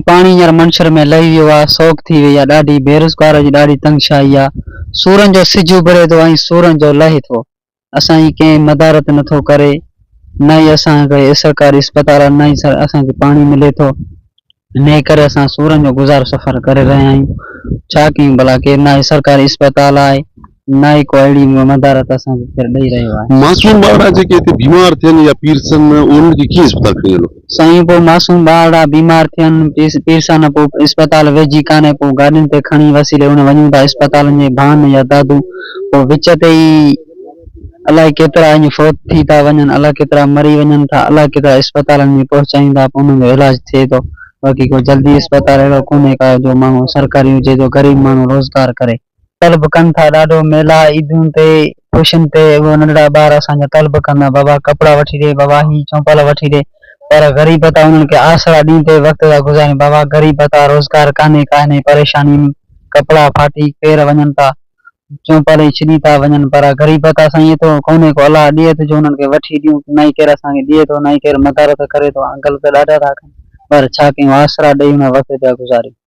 پاڻي هينئر منڇر ۾ لهي ويو آ، سوڪ ٿي وئي آ، ڏاڍي بيروزگار جي ڏاڍي تنگشاهي آ، سورن جو سج اڀري ٿو ۽ سورن جو لهي ٿو، اسان جي ڪنهن مدارت نٿو ڪري، نه ئي اسان کي سرڪاري اسپتال آ، نه ئي اسان کي پاڻي ملي ٿو، انهيء ڪري اسان سورن جو گذارو سفر ڪري رهيا آهيون، ڇا ڪيون ڀلا ڪير نه ئي سرڪاري اسپتال آهي، نه ئي ڪو اهڙي مدارت اسان کي ڪير ڏئي رهيو آهي. معصوم ٻارڙا جيڪي هتي بيمار ٿين يا پيرسن انهن کي ڪيئن اسپتال کڻي هلو؟ سائين پوء معصوم ٻارڙا بيمار ٿين پيرسن پوء اسپتال ويجهي ڪانهي پوء گاڏين تي کڻي وسيلي ان وڃون ٿا اسپتالن جي ڀان يا دادو پوء وچ تي ئي الائي ڪيترا اڃ فوت ٿي ٿا وڃن الائي ڪيترا مري وڃن ٿا الائي ڪيترا اسپتالن ۾ پهچايون ٿا پوء انهن جو علاج ٿئي ٿو باقي ڪو جلدي اسپتال اهڙو ڪونهي ڪا جو ماڻهو سرڪاري هجي جو غريب ماڻهو روزگار ڪري. طلب ڪن ٿا ڏاڍو ميلا عيدون تي خوشين تي اهي ننڍڙا ٻار اسان جا طلب ڪندا بابا ڪپڙا وٺي ڏي بابا هي چونپل وٺي ڏي پر غريب ته انهن کي آسرا ڏيندي وقت ٿا گذارين بابا غريب ته روزگار ڪانهي ڪا انهي پريشاني ۾ ڪپڙا ڦاٽي پير وڃن ٿا چونپل ئي ڇڄي ٿا وڃن پر غريب ته اسان ايترو ڪونهي ڪو الله ڏي ته جو انهن کي وٺي ڏيون نه ئي ڪير اسان کي ڏي ٿو نه ئي ڪير مدارت ڪري ٿو انڪل ته ڏاڍا ٿا ڪن پر ڇا ڪيون آسرا ڏئي ان وقت پيا گذاريون.